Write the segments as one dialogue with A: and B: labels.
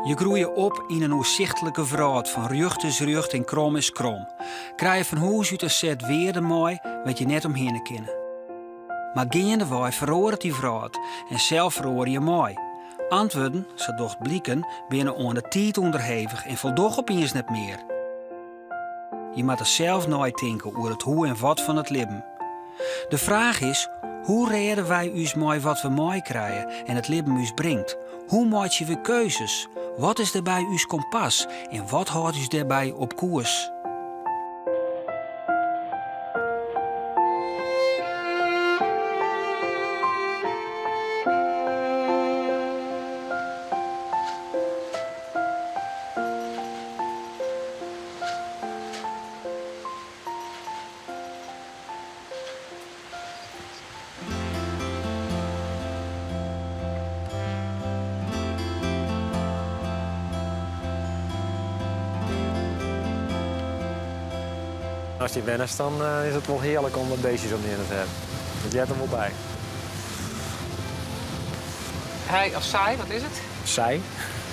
A: Je groeie op yn in oersichtlike wrâld fan rjocht is rjocht en krom is krom. Krije fan hûs út in set wearden mei wêr't je net omhinne kinne. Mar geandewei feroaret dy wrâld en sels feroarje je mei. Antwurden, sa docht bliken, binne oan de tiid ûnderhevich en foldogge opiens net mear. Je moatte sels neitinke oer it hoe en wat fan it libben. De fraach is, hoe rêde wy ús mei wat we meikrije en it libben ús bringt? Hoe meitsje we keuzes? Wat is dêrby ús kompas en wat hâldt ús dêrby op koers?
B: As je wennest, dan is it wol hearlik om wat beestjes om je hinne te hawwen. Dat heart der wol by.
C: Hy of sy, wat is it?
B: Sy.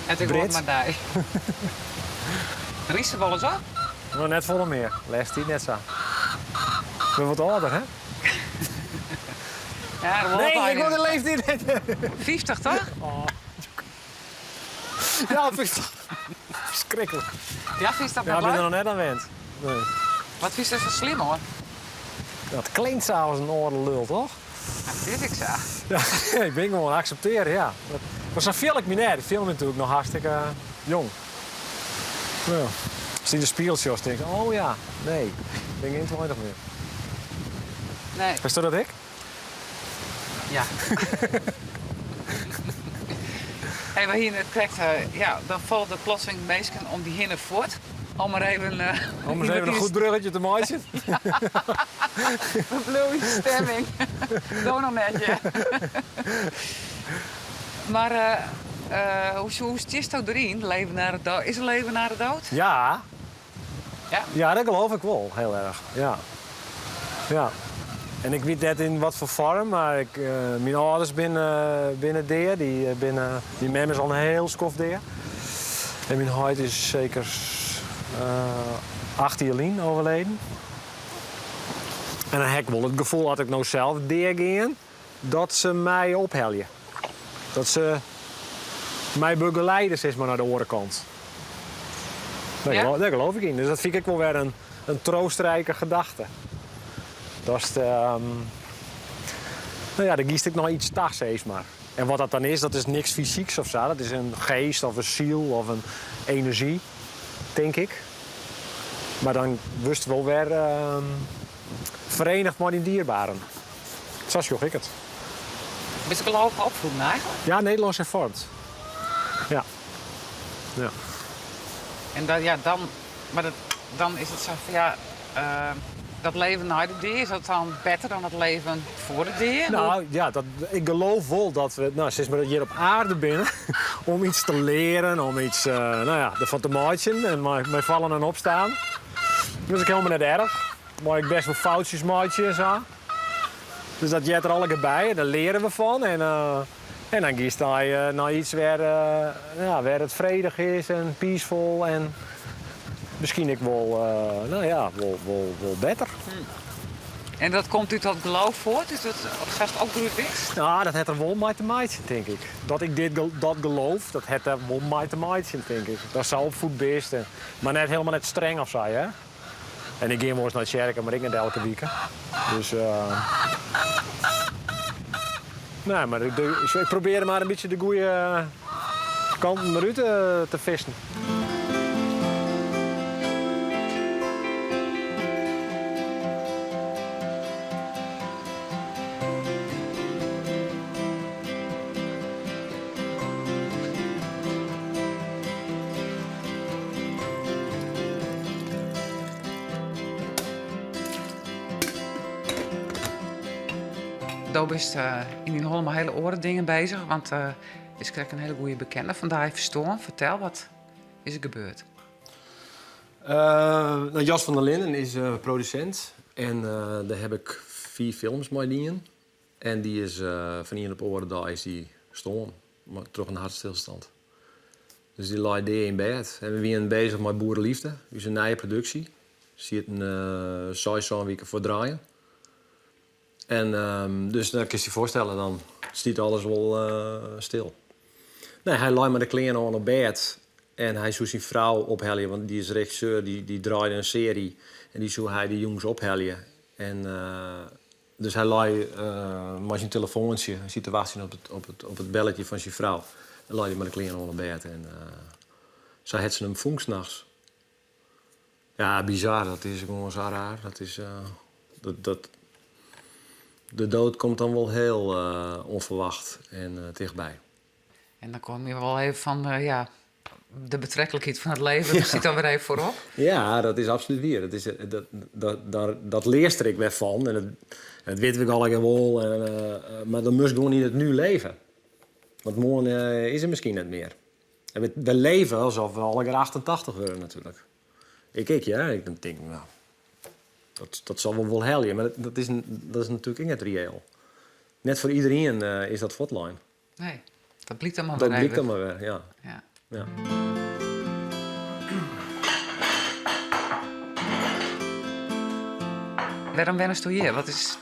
C: Het ik
B: Brit.
C: mar dy. Rydst der wolris op?
B: No, net folle mear. Lêste tiid net sa. Ik wurd wat âlder, hè?
C: Ja, der wol
B: Nee,
C: wat
B: ik wol de leeftiid net.
C: 50, toch?
B: Oh. Ja, 50. Ferskriklik.
C: Ja, fynst dat
B: Ja,
C: net
B: ik bin der
C: leuk?
B: noch net oan wend. Nee.
C: Wat fynst der sa slim oan?
B: Dat klinkt sa as in âlde lul, toch?
C: Dat is ek sa.
B: Ja, ik bin gewoan akseptearre, ja. Mar sa fiel ik my net. Ik fiel my natuerlik noch hartstikke jong. Ja. Ast yn de spiegel sjochst, tink ik, oh ja, nee, ik bin gjin 20 mear.
C: Nee.
B: Hasto dat ek?
C: Ja. Hey, we hiene it krekt, ja, dan falle der plotseling minsken om dy hinne fuort. Om mar even.
B: Om ris even in goed bruggetje te meitsjen.
C: We bliuwe yn stemming. Do noch net, ja. Mar hoe hoe stiest deryn? Leven na de dood? Is der leven na de dood?
B: Ja.
C: Ja?
B: Ja, dat geloof ik wol, hiel erch. Ja. Ja. En ik wit net yn watfoar foarm, mar ik, myn âlders binne, binne dea. Dy binne, myn mem is al in hiel skoft dea. En myn heit is seker 8 jier lyn overleden. En dan ha ik wol it gefoel, as ik no sels deagean, dat se my ophelje. Dat se my begeleide sis mar nei de oare kant. Dêr,
C: Ja?
B: geloof, dêr geloof ik yn. Dus dat fyn ik ek wol wer in troostrijke gedachte. Datst, no ja, dan giest ek nei iets ta, sis mar. En wat dat dan is, dat is niks fysyks of sa. Dat is in geest of in siel of in enerzjy, tink ik. Mar dan wurdst wol wer ferenigd mei dyn dierbaren. Sa sjoch ik it.
C: Bist gelovich opfieden eigentlik?
B: Ja, Nederlânsk herfoarmd. Ja. Ja.
C: En dan, ja, dan, mar dat, dan is it sa fan ja, dat leven nei de dea, is dat dan better dan it leven foar de dea?
B: No ja, dat, ik geloof wol dat we, no, sis mar, dat hjir op aarde binne om iets te learen, om iets, no ja, derfan te meitsjen en mei fallen en opstaan. Dat is ek hielendal net erch. Mei ik best wol foutsjes meitsje en sa. Dus dat heart der allegear by en dêr leare we fan. En, en dan giest nei, nei iets wêr, ja, wêr it fredich is en peaceful en miskien ek wol, no ja, wol, wol, wol better.
C: En dat komt út dat geloof fuort? Út it, sa'tst opgroeid bist?
B: No, dat hat der wol mei te meitsjen, tink ik. Dat ik dit, dat geloof, dat hat der wol mei te meitsjen, tink ik. Datst sa opfoed bist, en, mar net hielendal net streng of sa, hè. En ik gean wolris nei tsjerke, mar ek net elke wike. Dus nee, mar ik, ik probearje mar in bytsje de goede kanten derút te fissen.
C: Do bist yn dyn holle mei hiele oare dingen beuzich, want is krekt in hiele goede bekende fan dy ferstoarn. Fertel, wat is der gebeurd?
B: No, Jos van der Linden is produsint en dêr ha ik fiif films mei dien. En dy is fan ien op 'e oare dei is dy stoarn troch in hertstilstand.
D: Dus dy lei dea yn bêd. En we wienen beuzich mei Boereliefde, ús nije produksje. Sieten seis, sân wike foar draaien. En dus dan kinst dy foarstelle, dan stiet alles wol stil. Nee, hy lei mei de klean oan op bêd en hy soe syn frou ophelje, want dy is regisseur, dy draaide in searje en dy soe hy de jûns ophelje. En dus hy lei mei syn telefoantsje, hy siet te wachtsjen op it, op it, op it belletje fan syn frou. En lei hy mei de klean oan op bêd en sa hat se him fûn nachts. Ja, bizar. Dat is gewoan sa raar. Dat is, dat, dat, de dood komt dan wol hiel ûnferwacht en tichtby.
C: En dan komme je wol even fan, ja, de betreklikheid fan it leven, dat stiet dan wer even foarop.
D: Ja, dat is absolút wier. Dat, is, dat, dat, dat, dat learst der ek wer fan. En dat, dat witte we allegear wol. En, mar dan moatst gewoan yn it nu leve. Want moarn is er miskien net mear. En we leve alsof we allegear 88 wurde natuerlik. Ik ek, ja. Ik tink, no, dat sil wol wol helje. Mar dat is natuerlik ek net reëel. Net foar iderien is dat fuortlein.
C: Nee, dat blykt dan mar wer.
D: Dat blykt dan mar wer, ja. Ja.
C: Wêrom wennest do hjir? Wat is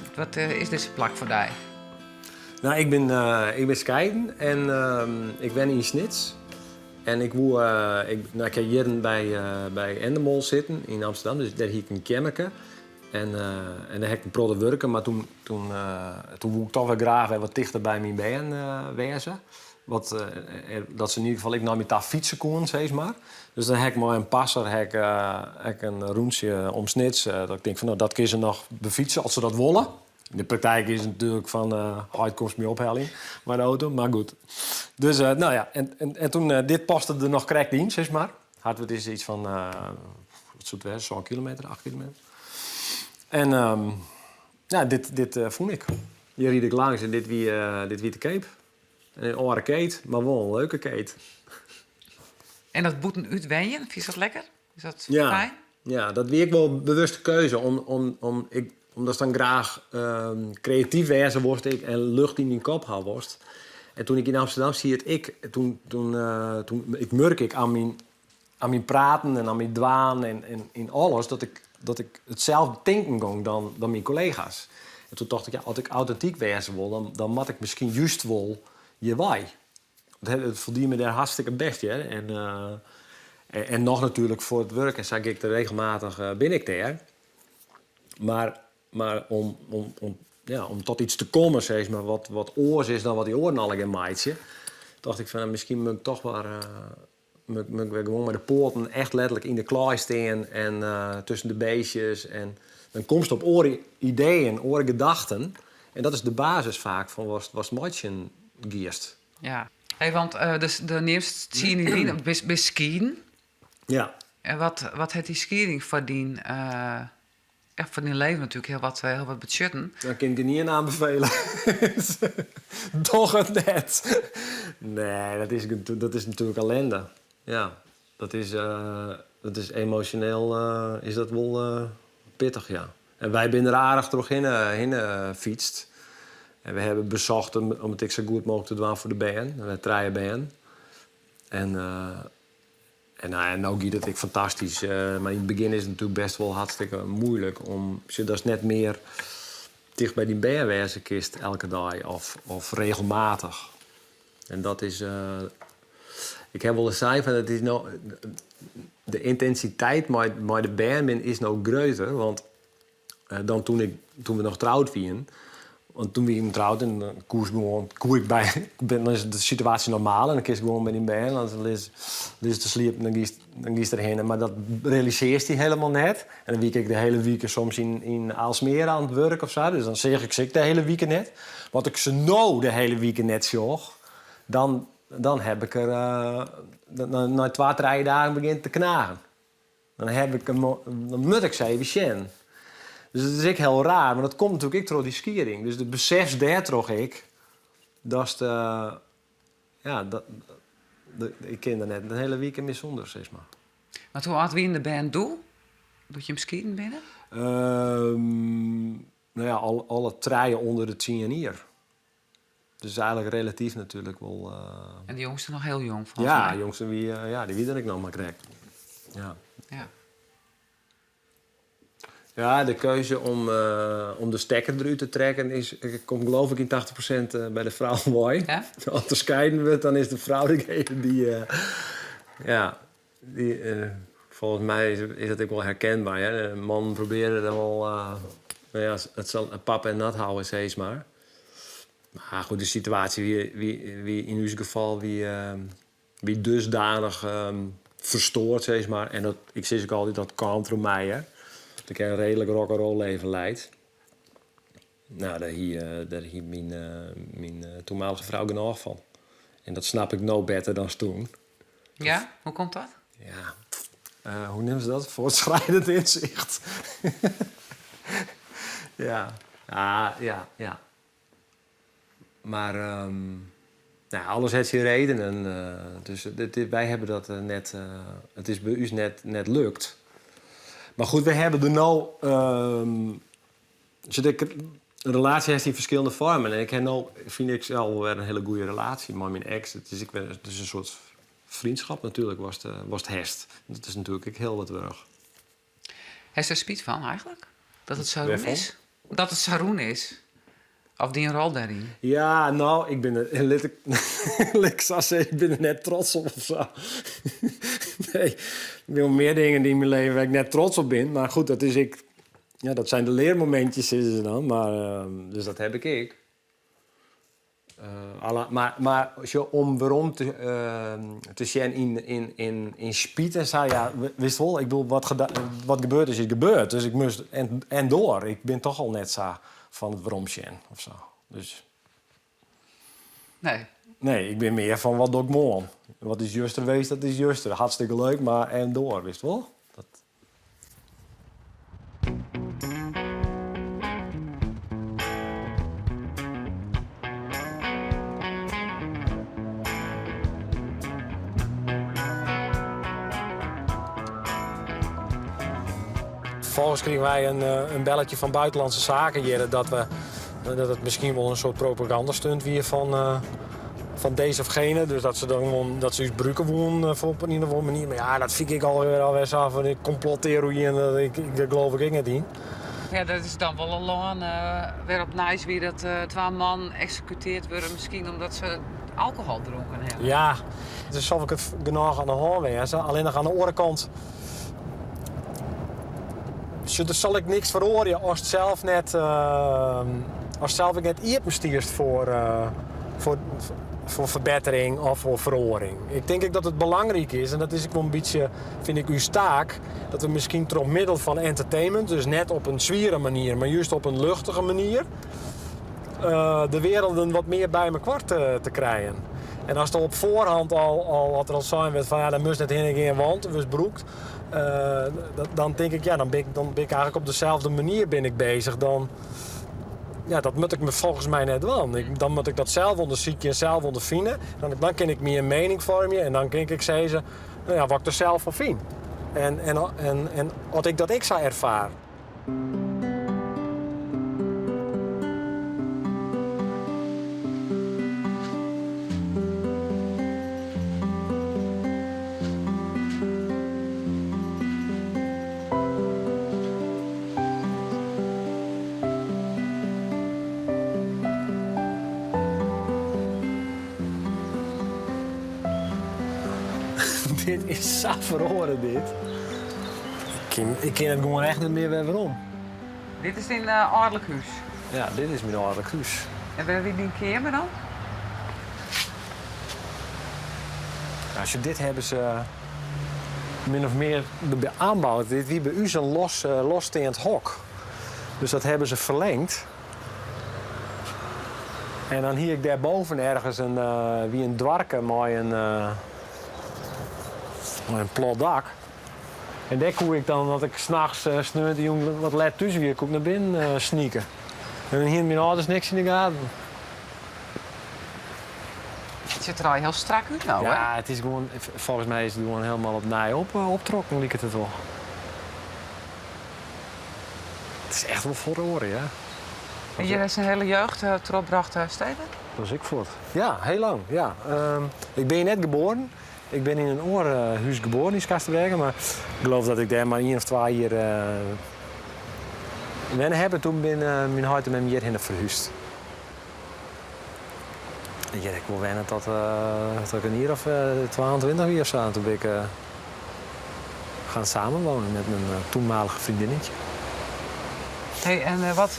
C: dizze plak foar dy?
D: No, ik bin skeiden en ik wenne yn Snits. En ik woe, ik, no, ik ha jierren by Endemol sitten yn Amsterdam, dus dêr hie ik in keammerke. En en dêr ha ik in protte wurke, mar toen, toen, toen woe ik toch wer graach wer wat tichter by myn bern wêze. Wat, dat se yn ieder gefal ek nei my ta fytse koenen, sis mar. Dus dan ha ik mei in passer ha ik, ha ik in rûntsje om Snits. Dat ik tink fan, no, dat kinne se noch befytse as se dat wolle. Yn de praktijk is it natuerlik fan heit komst my opheljen mei de auto, mar goed. Dus no ja, en toen, dit paste der noch krekt yn, sis mar. Hartwert is iets fan, wat soe it wêze, sân kilometer, acht kilometer. En ja, dit fûn ik. Hjir ried ik langs en dit wie te keap. In âlde keet, mar wol in leuke keet.
C: En dat bûten út wenjen, fynst dat lekker? Is dat fijn?
D: Ja, dat wie ek wol in bewuste keuze. Omdatst dan graach kreatyf wêze wolst ek en lucht yn dyn kop ha wolst. En toen ik yn Amsterdam siet, ik, toen, toen, toen, ik murk ik oan myn praten en oan myn dwaan en yn alles dat ik itselde tinken gong dan myn kollega's. En toen tocht ik, ja, as ik autentyk wêze wol, dan moat ik miskien just wol hjirwei. Want it foldie my dêr hartstikke bêst, hear. En noch natuerlik foar it wurk en sa gean ik der regelmatich, bin ik dêr. Mar om, ja, om tot iets te kommen, sis mar, wat oars is dan wat dy oaren allegear meitsje, tocht ik fan, no, miskien moat ik toch mar, moat ik wer gewoan mei de poaten echt letterlik yn de klaai stean en tusken de beestjes. En dan komst op oare ideeën, oare gedachten. En dat is de basis faak fan watst meitsjen giest.
C: Ja. Hey, want dus do neamst tsien jier lyn, bist skieden.
D: Ja.
C: En wat hat dy skieding foar dyn, ja, foar dyn leven natuerlik hiel wat betsjutten?
D: Dat kin ik gjinien oanbefele. Doch it net. Nee, dat is natuerlik ellinde. Ja, dat is emosjoneel is dat wol pittich, ja. En wy binne der aardich trochhinne hinne fytst. En we hawwe besocht om it ek sa goed mooglik te dwaan foar de bern. We hawwe trije bern. En no ja, no giet it ek fantastysk. Mar yn it begjin is it natuerlik bêst wol hartstikke muoilik om, sjoch, datst net mear ticht by dyn bern wêze kinst elke dei of regelmatich. En dat is, ik ha wolris sein fan it is no, de yntinsiteit mei de bern bin is no grutter, want dan toen ik, toen we noch troud wienen. Want toen wienen we troud en dan koest gewoan, koe ik by, dan is de situaasje normaal en dan kinst gewoan by dyn bern, dan lizze se te sliepen, dan giest derhinne. Mar dat realisearrest dy hielendal net. En dan wie ik ek de hiele wike soms yn Aalsmeer oan it wurk of sa, dus dan seach ik se ek de hiele wike net. Wat ik se no de hiele wike net sjoch, dan ha ik der, nei twa, trije dagen begjint te knagen. Dan ha ik him, dan moat ik se even sjen. Dus dat is ek hiel raar, mar dat komt natuerlik ek troch dy skieding. Dus do besefst dêrtroch ek datst, ja, dat, ik kin der net in hiele wike mear sûnder, sis mar.
C: Want hoe âld wiene de bern doe, doe't jim skieden binne?
D: No ja, alle trije ûnder de tsien jier. Dus eigenlik relatyf natuerlik wol.
C: En de jongste noch hiel jong, folgens
D: Ja,
C: my.
D: de jongste wie, ja, dy wie der ek noch mar krekt. Ja. Ja, de keuze om de stekker derút te trekken is, komt geloof ik yn 80% by de frou wei.
C: Ja?
D: As der skeiden wurdt, dan is de frou degene dy't, ja, dy, folgens my is dat ek wol herkenber. Hè? De mannen probearje dan wol, no ja, it sil pap en nat hâlde, sis mar. Mar goed, de situaasje wie yn ús gefal wie dusdanich ferstoard, sis mar. En dat, ik sis ek altyd, dat kaam troch my, hè. Dat ik in reedlik rock'n'roll leven leid. Nou, dêr hie myn toenmalige frou genôch fan. En dat snap ik no better dan toen.
C: Ja, hoe komt dat?
D: Ja, hoe neame se dat? Voortschrijdend inzicht. Ja, ah, ja, ja. Mar nou, alles hat syn redenen. Dus dit, wy hawwe dat net, it is by ús net lukt. Mar goed, wy hawwe der no. Sjoch, in relaasje hat syn ferskillende foarmen. En ik ha no, fyn ik sels, wer in hiele goede relaasje mei myn eks. It is ek wer, it is in soart freonskip natuerlik watst hast. Dat is natuerlik ek hiel wat wurdich.
C: Hast der spyt fan eigenlik? Dat it sa rûn
D: Wêrfan?
C: is? Dat it sa rûn is? Of dyn rol dêryn?
D: Ja, no, ik bin der, lit ik, lit ik sa sizze, ik bin der net trots op of sa. Nee, der binne wol mear dingen yn myn leven wêr't ik net trots op bin. Mar goed, dat is ek, ja, dat zijn de leermomentjes, sizze se dan. Mar, dus dat ha ik ek. Mar sjoch, om werom te sjen yn spyt en sa, ja, witst wol, ik bedoel, wat gebeurd is, is gebeurd. Dus ik moast en door. Ik bin toch al net sa fan it weromsjen of sa. Dus.
C: Nee.
D: Nee, ik bin mear fan wat doch ik moarn. Wat is juster west, dat is juster. Hartstikke leuk, mar en door, witst wol? Dat... Vervolgens krigen wy in belletje fan Buitenlandse Zaken hjir dat it miskien wol in soart propagandastunt wie fan deze of gene. Dus dat se dan gewoan, dat se ús brûke woenen foar op in of oare manier. Mar ja, dat fyn ik alwer sa fan dy complottheorieën, dêr geloof ik ek net yn.
C: Ja, dat is dan wol in lân wêrop nijs wie dat twa mannen eksekuteard wurde, miskien omdat se alkohol dronken hawwe.
B: Ja, der sil ek genôch oan de hân wêze. Allinnich oan de oare kant, sjoch, der sil ek niks feroarje ast sels net, ast sels ek net iepen stiest foar ferbettering of foar feroaring. Ik tink ek dat it belangryk is, en dat is ek wol in bytsje, fyn ik, ús taak, dat we miskien troch middel fan entertainment, dus net op in swiere manier, mar just op in luchtige manier, de werelden wat mear by mekoar te krijen. En ast al op foarhand al, as der al sein wurdt fan ja, dêr moatst net hinne gean, want do wurdst brûkt, dan tink ik, ja, dan bin ik eigenlik op deselde manier bin ik bezich. Dan, ja, dat moat ik my folgens my net dwaan. Dan moat ik dat sels ûndersykje en sels ûnderfine. Dan kin ik my in miening foarmje en dan kin ik sizze, no ja, wat ik der sels fan fyn. En as ik dat ek sa erfaar. Dit is sa feroare, dit. Ik kin it gewoan echt net mear wer werom.
C: Dit is dyn âlderlik hûs?
D: Ja, dit is myn âlderlik hûs.
C: En wêr wie dyn keamer dan?
D: Nou, sjoch, dit hawwe se min of mear derby oanboud. Dit wie by ús in lossteand hok. Dus dat hawwe se ferlingd. En dan hie ik dêrboven ergens wie in doarke mei in plat dak. En dêr koe ik dan, as ik nachts sneontejûn wat let thús wie, koe ik nei binnen snike. En dan hiene myn âlders niks yn de gaten.
C: It sjocht der al hiel strak út no, hè?
D: Ja, it is gewoan, folgens my is it gewoan hielendal opnij optrokken, liket it wol. It is echt wol feroare, ja.
C: En hjir hast dyn hiele jeugd trochbrocht, Steven?
B: Dat is ek fuort. Ja, hiel lang. Ja. Ik bin hjir net geboren. Ik bin yn in oar hús geboren yn Skarsterbrêge, mar ik geloof dat ik dêr mar ien of twa jier wenne ha. En toen bin myn heit en mem hjirhinne ferhúsd. En hjir ha ik wol wenne tot, tot ik in jier of 22 wie of sa. En toen bin ik gaan samenwonen met mijn toenmalige vriendinnetje.
C: Hey, en wat,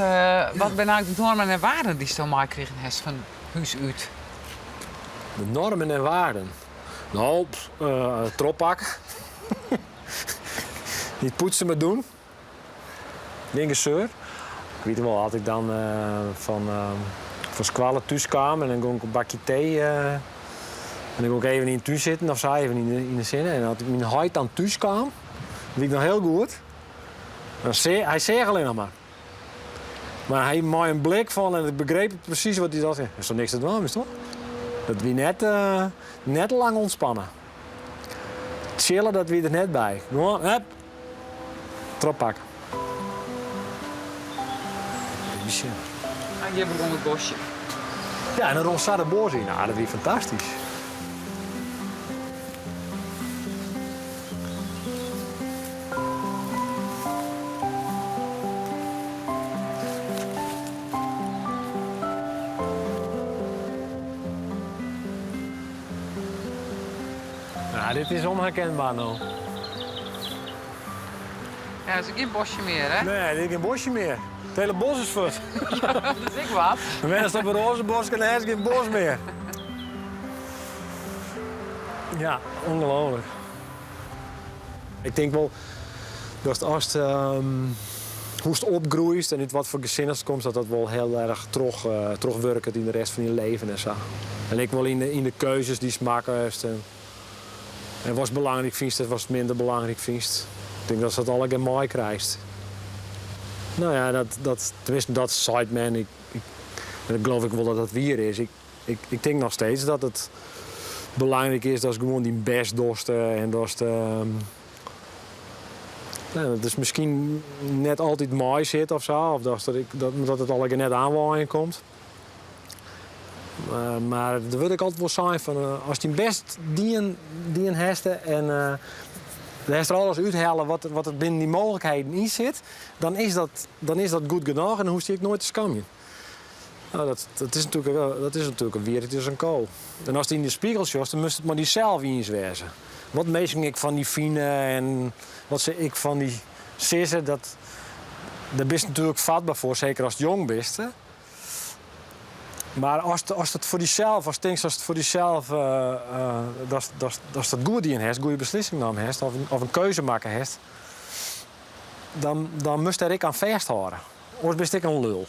C: wat binne eigentlik de normen en waarden dy'tsto meikrigen hast fan hús út?
B: De normen en waarden? Nou, trochpakke. Niet poetsen maar doen. Gjin geseur. Ik wit wol, as ik dan fan, fan skoalle thús kaam en dan gong ik in bakje tee en dan gong ik even yn 'e tún sitten of sa, even yn de sinne. En as myn heit dan thús kaam, wie ik noch hiel goed. Dan se, hy seach allinnich mar. Mar hy mei in blik fan en ik begreep presys wat hy sei. Der is toch niks te dwaan, witst wol? Dat wie net, net lang ûntspanne. Chillen, dat wie der net by. Gewoan, hup, Trochpakke. Even sjen.
C: En hjir begûn it bosje.
B: Ja, en dan rûn sa de bosk yn. Nou, dat wie fantastysk. Nou, dit is onherkenbaar no.
C: Ja, it is gjin bosje mear, hè?
B: Nee, dit is gjin bosje mear. It hiele bos is fuort.
C: Ja, dat is ek wat.
B: Wennest op in roazebosk en der is gjin bos mear. Ja, ongelooflijk. Ik tink wol dat ast hoe'tst opgroeist en út wat foar gesin ast komst, dat dat wol hiel erch troch, trochwurket yn de rest fan dyn leven en sa. En ek wol yn de, yn de keuzes dy'tst makkest en, en watst belangryk fynst en watst minder belangryk fynst. Ik tink datst dat allegear meikrijst. Nou ja, dat, dat, teminsten dat seit men. Ik, ik, en dat geloof ik wol dat dat wier is. Ik, ik, ik tink noch steeds dat it belangryk is datst gewoan dyn bêst dochst en datst. Nou, dat is miskien net altyd meisit of sa, of dat, dat, dat it allegear net oanwaaien komt. Mar der wurdt ek altyd wol sein fan ast dyn bêst dien, dien hast en uh, hast der alles úthelle wat, wat der binnen dy mooglikheden yn sit, dan is dat, dan is dat goed genôch en dan hoechst dy ek noait te skamjen. Nou, dat, dat, is natuerlik, dat is natuerlik in wierheid as in ko. En ast yn de spegel sjochst, dan moatst it mei dysels iens wêze. Wat minsken ek fan dy fine en wat se ek fan dy sizze, dat, dêr bist natuerlik fatber foar, seker ast jong bist. Mar ast, ast it foar dysels, ast tinkst ast foar dysels uh, datst, datst it goed dien hast, goede beslissing naam hast of, of in keuze makke hast, dan, dan moatst dêr ek oan fêsthâlde. Oars bist ek in lul.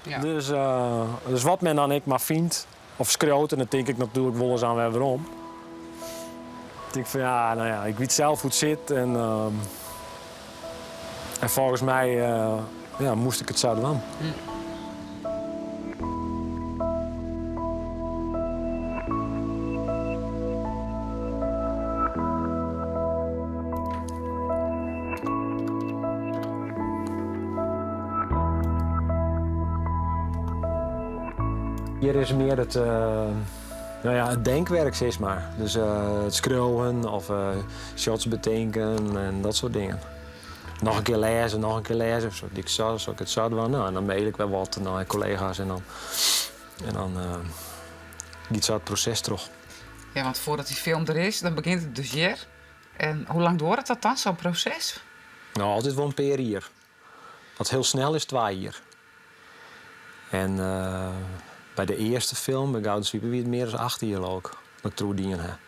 C: Ja.
B: Dus, uh, dus wat men dan ek mar fynt of skriuwt, en dan tink ik natuerlik wolris oan wer werom. Ik tink fan ja, nou ja, ik wit sels hoe't it sit en, uh, en folgens my uh, ja, moast ik it sa dwaan. Hjir is mear it, nou ja, it denkwerk, sis mar. Dus it skriuwen of shots betinken en dat soart dingen. Noch in kear lêze, noch in kear lêze. Sil ik sa, sil ik it sa dwaan? Nou, en dan mail ik wer wat nei kollega's en dan, en dan giet sa it proses troch.
C: Ja, want foardat dy film der is, dan begjint it dus hjir. En hoe lang duorret dat dan, sa'n proses?
D: Nou, altyd wol in pear jier. Wat hiel snel is, twa jier. En uh, by de earste film, by Gouden Swipe, wie it mear as 8 jier leau ik, dat ik deroer dien ha.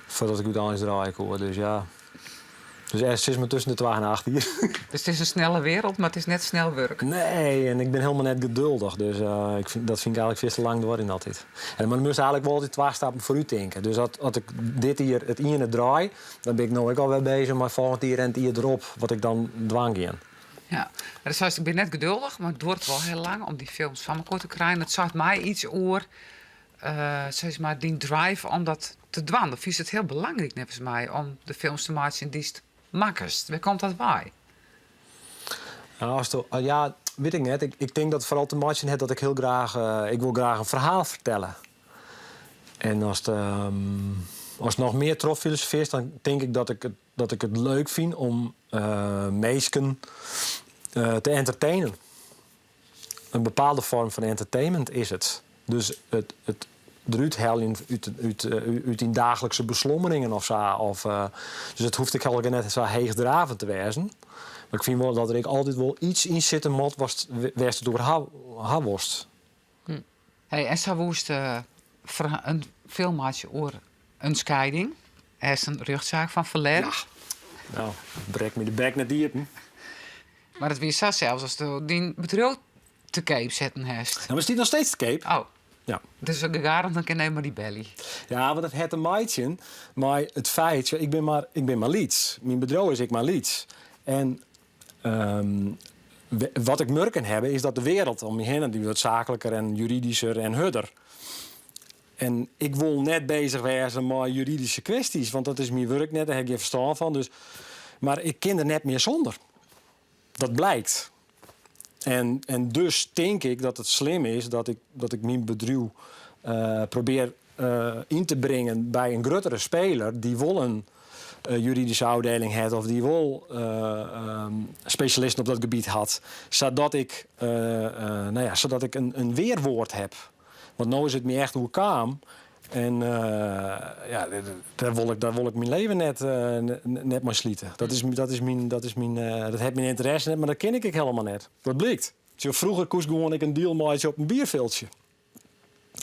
D: Foardat ik úteinlik draaie koe. Dus ja. Dus ergens sis mar tusken de 2 en 8 jier.
C: Dus it is in snelle wereld, mar it is net snel wurk.
D: Nee, en ik bin hielendal net geduldich. Dus uh, ik fyn, dat fyn ik eigentlik fierste lang duorjen altyd. En mar dan moatst eigentlik wol altyd twa stappen foarút tinke. Dus as, as ik dit jier it iene draai, dan bin ik no ek alwer beuzich mei folgjend jier en it jier derop wat ik dan dwaan gean.
C: Ja, mar do seist, ik bin net geduldich, mar it duorret wol hiel lang om dy films foar mekoar te krijen. Dat seit my yts oer sis mar, dyn drive om dat te dwaan. Do fynst it hiel belangryk neffens my om de films te meitsjen dy'tst makkest. Wêr komt dat wei?
D: Nou, ast, ja,
B: Wit ik net. Ik, ik tink dat it foaral te meitsjen hat dat ik hiel graach, ik wol graach in ferhaal fertelle. En ast, ast noch mear trochfilosofearst, dan tink ik dat ik it, dat ik it leuk fyn om minsken te entertainen. In bepaalde foarm fan entertainment is it. Dus it, it derút heljen út, út, út dyn daaglikse beslommeringen of sa. Of, dus it hoecht ek allegear net sa heechdravend te wêzen. Mar ik fyn wol dat der ek altyd wol iets yn sitte moat watst, wêr'tst it oer ha, ha wolst.
C: Hey, en sa woest in film meitsje oer in skieding. Hast in rjochtsaak fan ferlern.
B: Ja. No, brek my de bek net iepen.
C: Mar it wie sa sels ast dyn bedriuw te keap setten hast.
B: No, mar it stiet noch steeds te keap.
C: Oh.
B: Ja.
C: Dus garant dan kin even mar dy belje.
B: Ja, want it hat te meitsjen mei it feit, ik bin mar, ik bin mar lyts. Myn bedriuw is ek mar lyts. En wat ik murken ha is dat de wereld om my hinne dy wurdt saakliker en juridischer en hurder. En ik wol net bezich wêze mei juridyske kwestjes, want dat is myn wurk net, dêr ha ik gjin ferstân fan. Dus, mar ik kin der net mear sûnder. Dat blykt. En, en dus tink ik dat it slim is dat ik, dat ik myn bedriuw probearje yn te bringen by in gruttere speler dy't wol in juridyske ôfdieling hat of dy't wol spesjalisten op dat gebiet hat, sadat ik, no ja, sadat ik in wearwoord ha. Want no is it my echt oerkaam en ja, dêr wol ik, dêr wol ik myn leven net, net mei slite. Dat is, dat is myn, dat is myn, dat hat myn ynteresse net, mar dat kin ik ek helemaal net. Dat blykt. Sjoch, froeger koest gewoan ek in deal meitsje op in bierfiltsje.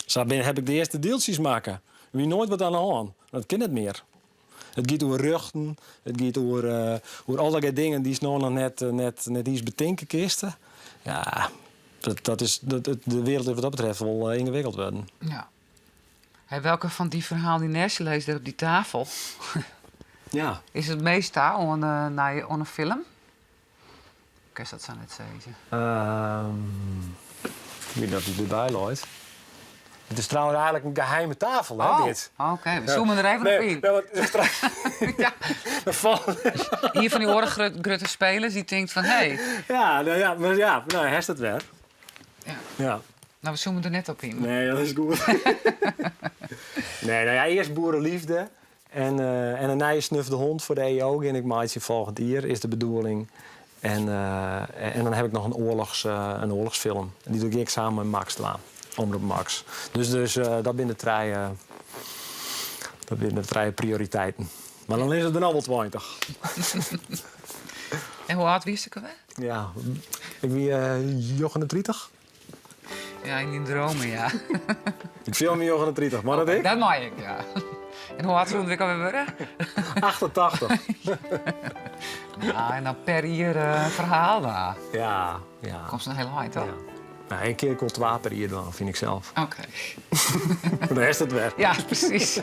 B: Sa bin, ha ik de earste dealtsjes makke. Der wie noait wat oan de hân. Dat kin net mear. It giet oer rjochten, it giet oer, oer allegear dingen dy'tst no noch net, net, net iens betinke kinst. Ja, dat, dat is, dat, de wereld is wat dat betreft wol yngewikkeld wurden.
C: Ja. Hey, welke fan dy ferhalen dy't neist dy lizze dêr op dy tafel
B: Ja.
C: is it meast ta oan, nei, oan in film? Kinst dat sa net sizze?
B: Ik wit dat it derby leit. It is trouwens eigentlik in geheime tafel, hè,
C: Oh,
B: dit.
C: oké. We zoomen der even op
B: Nee,
C: yn.
B: nee, want het is
C: Ja.
B: trouw-
C: Ien fan dy oare grutte spelers dy't tinkt fan hé,
B: Ja, nou ja, mar ja, nou, hast it wer.
C: Ja.
B: Ja.
C: Nou, we zoomen der net op yn.
B: Nee, dat is goed. Nee, nou ja, earst Boerenliefde. En, en in nije Snuf de Hond foar de EO gean ik meitsjen folgjend jier, is de bedoeling. En, en dan ha ik noch in, oarlochs, in oarlochsfilm. Dy doch ik samen mei Max dwaan, Omrop Max. Dus, dus dat binne de trije, dat binne de trije prioriteiten. Mar dan is it der noch wol 20.
C: En hoe âld wiest ek alwer?
B: Ja, ik wie 39.
C: Ja, yn dyn dromen, ja.
B: Ik fiel my 39, mei dat ek?
C: Dat mei ek, ja. En hoe âld soene we ek alwer wurde?
B: 88.
C: Ja, en dan per jier in ferhaal da.
B: Ja, ja.
C: Komst in hiel ein, toch?
B: Ja. Nou, in kear ik wol twa per jier dwaan, fyn ik sels.
C: Oké.
B: Dan is it wer.
C: Ja, presys.